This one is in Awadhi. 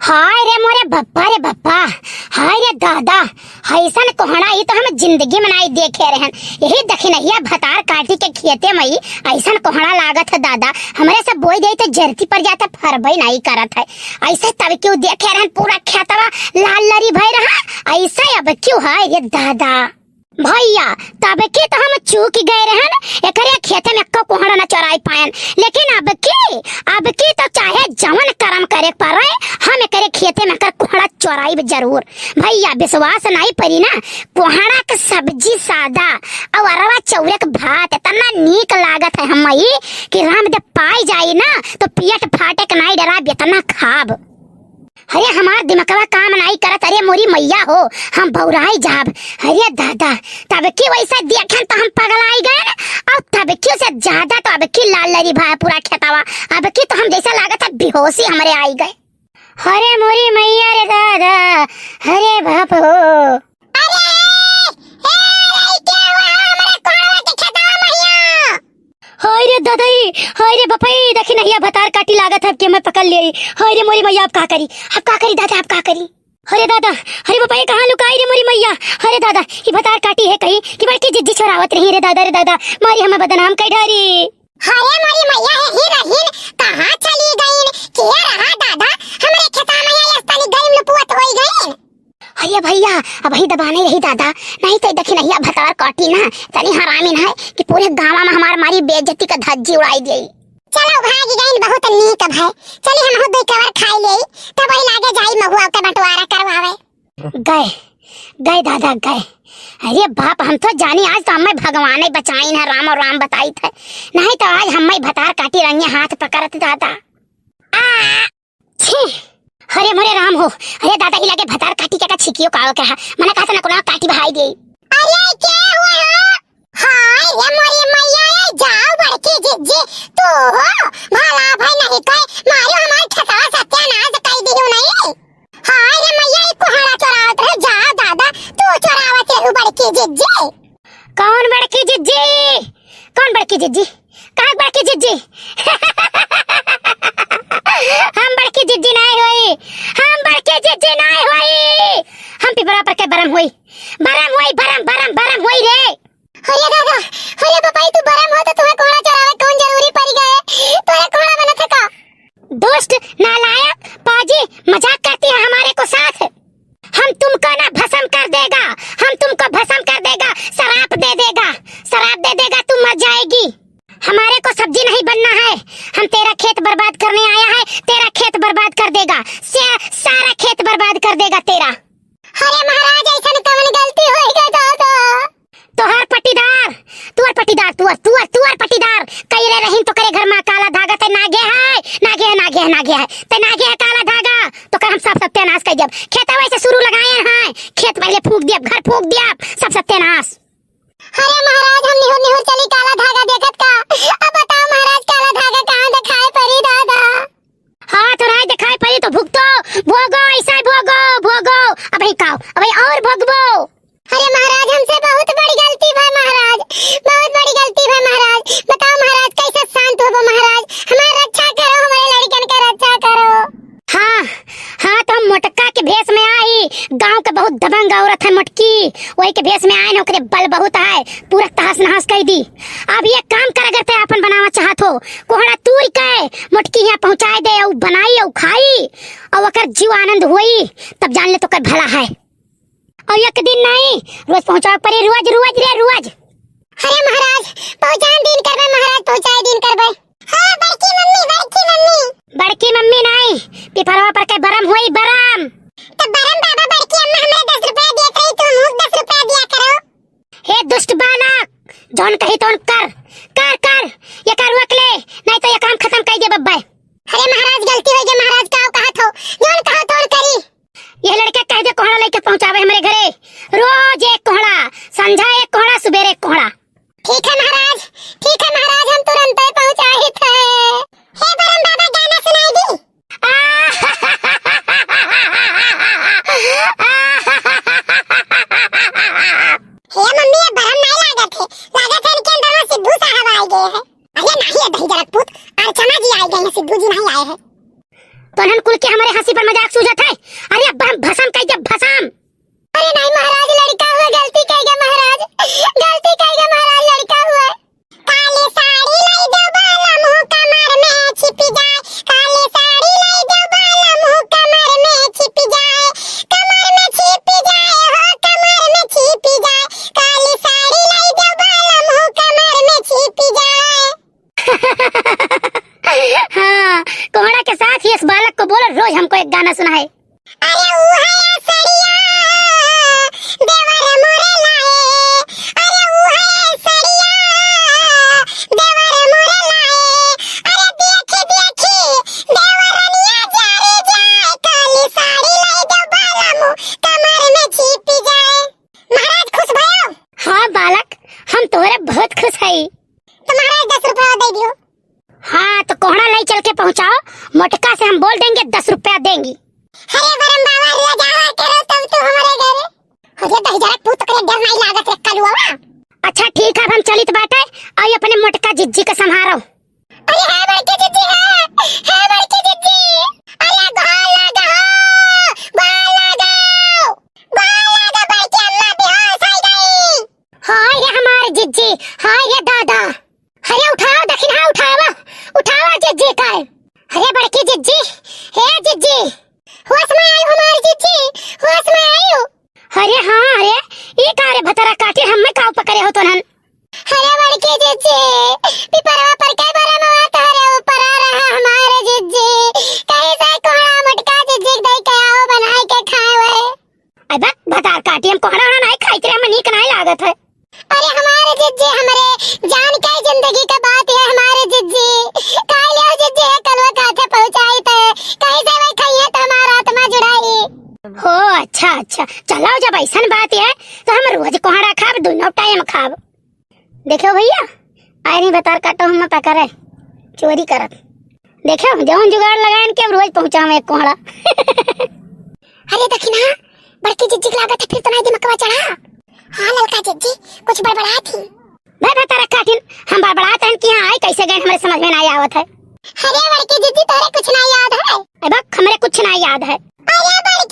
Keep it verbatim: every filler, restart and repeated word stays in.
हाय रे मोरे बप्पा रे बप्पा, हाय रे दादा, अइसन कोहड़ा ई तो हम जिंदगी में नाई देखे रहन। यही दखिनहिया भतार काटी के खेते में ई अइसन कोहड़ा लागत है दादा, हमरे से बोई देई तो जरती पर जाता फरबई नाई करत है। अइसे तब क्यों देखे रहन पूरा खेतवा लाल लरी भई रहा, अइसे अब क्यों है रे दादा। भइया, तब की तो हम चूक गए रहन, एकरे खेते में एक्को कोहड़ा न चोराई पायन, लेकिन अब की, अब की तो चाहे जवन करम करे पड़े, हम एकरे खेते में कर कोहड़ा चोराइब जरूर। भइया, विश्वास नाई परी ना, कोहड़ा के सब्जी सादा अउ अरवा चौरे के भात इतना नीक लागत है हमई कि रामदेव पाई जाई ना तो पेट फाटे के नाई डराब, इतना खाब। अरे हमार दिमकवा काम नाई करत, अरे मोरी मइया हो, हम बौराई जाब। अरे दादा, तब की वैसा देखन तो हम पगलाई गए, अउर तब की से ज्यादा तो अब की लाल लरी भा पूरा खेतवा, अब की तो हम जैसा लागत है बेहोशी हमरे आई गए। अरे मोरी मइया रे दादा, अरे बाप हो। अरे, ए, लइके हुआ हमरे कोहड़ा के खेतवा मइया। हाय रे दादाई, हाय रे बपई, दखिनहिया भतार काटी लागत है कि मैं पकड़ लेई। हाय रे मोरी मइया, अब का करी, अब का करी दादा, अब का करी? अरे दादा, अरे बपई, कहाँ लुकाई रे मोरी मइया? अरे दादा, ई भतार काटी है कहीं कि बड़की जिज्जी चोरावत रही रे दादा, रे दादा, मारी हमें बदनाम कई डारी। अरे मोरी मइया, हे ही रहीन, कहाँ चली गईन? के रहा दादा? हमरे खेता में ये तनी गईन लुपुअत होई गईन। अरे भइया, अबही दबाने रही दादा, नहीं तो दखिनहिया भतार काटी ना, तनी हरामी ना है कि पूरे गाँव में हमार मारी बेइज्जती का धज्जी उड़ाई देई। चलो भाग गईन, बहुत नीक अब है। चली हमहू दुई कवर खाई लेई, तब वही लागे जाई महुआ के बंटवारा करवावे। गए, गए दादा गए। अरे बाप, हम तो जानी आज तो हमें भगवान ही बचाइन है, राम और राम बताइत है, नहीं तो आज हमें भतार काटी रंगे हाथ पकड़त दादा। आ, छी! अरे मोरे राम हो, अरे दादा, ई लागे भतार काटी के का छिकियो काव के हा, मने कहा से ना कोनो काटी बहाई दे। अरे के हुए हो? हाय रे मोरी मैया, ए जाओ बड़की जिज्जी, तू हो? भला भाई नहीं कहे, मारो हमारे खेतवा सत्यानाश कर दियो नहीं। हाय रे मैया, ई कोहड़ा चोरावत रहे, जाओ दादा, तू चोरावत रहू बड़की जिज्जी। कौन बड़की जिज्जी? कौन बड़की जिज्जी? कहाँ बड़की जिज्जी? हम बड़की जिज्जी नाय होई, हम बड़की जिज्जी नाय होई, हम पिपरा पर के बरम होई, बरम होई, बरम, बरम, बरम होई रे। अरे दादा, अरे बपाई, तू बरम हो तो तुम्हें कोहड़ा चोरावे कौन जरूरी पड़ गए? तोरे कोहड़ा बनत है का? दुष्ट, नालायक, पाजी, मजाक करती है हमारे को साथ। हम तुमको ना भस्म कर देगा, हम तुमको भस्म कर देगा, श्राप दे देगा, श्राप दे देगा, तू मर जाएगी। हमारे को सब्जी नहीं बनना है, हम तेरा खेत बर्बाद करने आया है, तेरा खेत बर्बाद कर देगा, से-, सारा खेत बर्बाद कर देगा तेरा। अरे महाराज, ऐसन कवन गलती होई गए दादा? तोहार पट्टीदार, तुअर पट्टीदार, तुअर, तुअर, तुअर पट्टीदार, कई रे रहीन तो करे घर में काला धागा ते नागे है, नागे है, नागे है, नागे है, ते नागे है काला धागा, तो कर हम सब सत्यानाश कर दियब। खेतवा से शुरू लगाए हैं, खेत पहले फूंक दियब, घर फूंक दियब, सब सत्यानाश। अरे महाराज, हम निहुर निहुर चली काला धागा देखत का? अब बताओ महाराज, काला धागा कहाँ दिखाई पड़ी दादा? हाँ, तो राय दिखाई पड़ी तो भुगतो, भोगो, ऐसा ही भोगो, भोगो। अबही काव, अबही और भोगबो। अरे महाराज, हमसे बहुत बड़ी गलती भा महाराज, बहुत बड़ी गलती भा महाराज। बताओ महाराज, कैसे शांत होबो महाराज? हमार रक्षा करो, हमारे लड़कन के रक्षा करो। हाँ, हाँ, तो हम मोटका के भेष में आई, गांव के बहुत दबंग औरत है मोटकी, वही के भेष में आए न, ओकरे बल बहुत है, पूरा तहस नहस कर दी। अब ये काम कर, अगर ते आपन बनावा चाहत हो, कोहड़ा तूर के मोटकी यहाँ पहुँचाए दे, अउ बनाई, अउ खाई, अउ ओकर जीव आनंद होई, तब जान ले तो कर भला है। अउ एक दिन नहीं, रोज पहुँचावे पड़े, रोज, रोज रे, रोज। अरे महाराज, पहुँचाए दिन करबे महाराज, पहुँचाए दिन करबे। हाँ, बड़की मम्मी, बड़की मम्मी। बड़की मम्मी नहीं, पिपरवा पर के बरम होई, बरम। तो बरम बाबा, बड़की अम्मा हमरे दस रुपया दिया करी, तू हमहू दस रुपया दिया करो। हे दुष्ट बालक, जौन कही तौन कर, कर, कर, ये कर रोक ले, नहीं तो ये काम खत्म कर दे बब्बे। अरे महाराज, गलती हो गई महाराज, का कहत हो, जौन कहो तौन करी। ये लड़के कह दे कोहड़ा लेके पहुँचावे हमरे घरे, रोज एक कोहड़ा, संझा एक कोहड़ा, सुबेरे एक कोहड़ा। ठीक है महाराज, ठीक है महाराज, हम तुरंत ही पहुँचाइत है। हे बरम बाबा, गाना सुनाई दी। हे मम्मी, ये बरम नहीं लागत है, लागत है इनके अंदर में सिद्धू साहब आ गए हैं। अरे नहीं है दही जरक पूत, अर्चना जी आ गए हैं, सिद्धू जी नहीं आए हैं। तो हम कुल किसी पर मजाक सूझत है? अरे अब हम भसम कह दे, भसम। अरे नहीं महाराज, लड़का हुआ, गलती कह गया महाराज, गलती कह गया महाराज, लड़का हुआ। काली साड़ी लाई दो बाला मुँह कमर में छिपी जाए, काली साड़ी लाई दो बाला मुँह कमर में छिपी जाए, कमर में छिपी जाए हो, कमर में छिपी जाए, काली साड़ी लाई दो बाला मुँह कमर में छिपी जाए। हाँ, कोहड़ा के साथ ही इस बालक को बोलो, रोज हमको एक गाना सुनाए। अरे ऊ है सड़िया, देवर मोरे लाए। अरे ऊ है सड़िया, देवर मोरे लाए। अरे देखी देखी, देवरनिया जारे जाए। काली साड़ी लाई दो बाला मुँह कमर में छिपी जाए। महाराज खुश भयो? हाँ बालक, हम तोहरे बहुत खुश हई। तो महाराज दस रुपया दे दियो। हाँ, तो कोहड़ा लाई चल के पहुँचाओ, मोटका से हम बोल देंगे दस रुपया देंगी। अरे बरम बाबा, ले जावा करो तब तू हमारे घरे। अरे दहिजरा पूत, करे डर नहीं लागत रे कलुआ। अच्छा ठीक है, अब हम चलित बाटे, आई अपने मोटका जिज्जी के संभारो। अरे है बड़की जिज्जी, है, है बड़की जिज्जी। अरे गोहार लागा हो, गोहार लागा, गोहार लागा बड़की अम्मा, बेहोश हो गई। हाय रे हमार जिज्जी, हाय रे दादा। अरे उठाओ दखिनहा, उठावा, उठावा जिज्जी का। अरे बड़की जिज्जी, हे जिज्जी, होश में आयो हमार जिज्जी, होश में आयो। अरे हाँ, अरे ई का रे भतरा काटी, हमें काव पकड़े हो तोनन? अरे बड़की जिज्जी, पिपरवा पर के बरमवा तोहरे ऊपर आ रहा हमार जिज्जी, कहीं से कोहड़ा मोटका जिज्जी दे के आओ बनाए के खाए हुए। अबे भतार काटी, हम कोहड़ा ओहड़ा नहीं खाइत रे, हमें नीक नहीं लागत है। अरे हमारे जिज्जी, हमरे जान के जिंदगी के बात है हमारे जिज्जी। खाई लियो जिज्जी, है कलवा काथे पहुँचाई थे, कहीं से वही खाइए तो हमारा आत्मा जुड़ाई। हो अच्छा अच्छा, चलो जब ऐसन बात है तो हम रोज कोहड़ा खाब, दोनों टाइम खाब। देखो भैया, आए नहीं भतार काटो हम पकड़े, चोरी करत। देखो जौन जुगाड़ लगाएन के अब रोज पहुँचावे कोहड़ा। अरे दखिनहा, बड़की जिज्जी के लागत है फिर तो नहीं दिमकवा चढ़ा। हाँ ललका जिज्जी, कुछ बड़बड़ा थी। भाई भतार काटिन, हम बड़बड़ात हैं कि यहाँ आए कैसे गए हमरे समझ में नहीं आवत है। अरे बड़की जिज्जी तोरे कुछ नहीं याद है। ए बक, हमरे कुछ नहीं याद है। अरे बड़की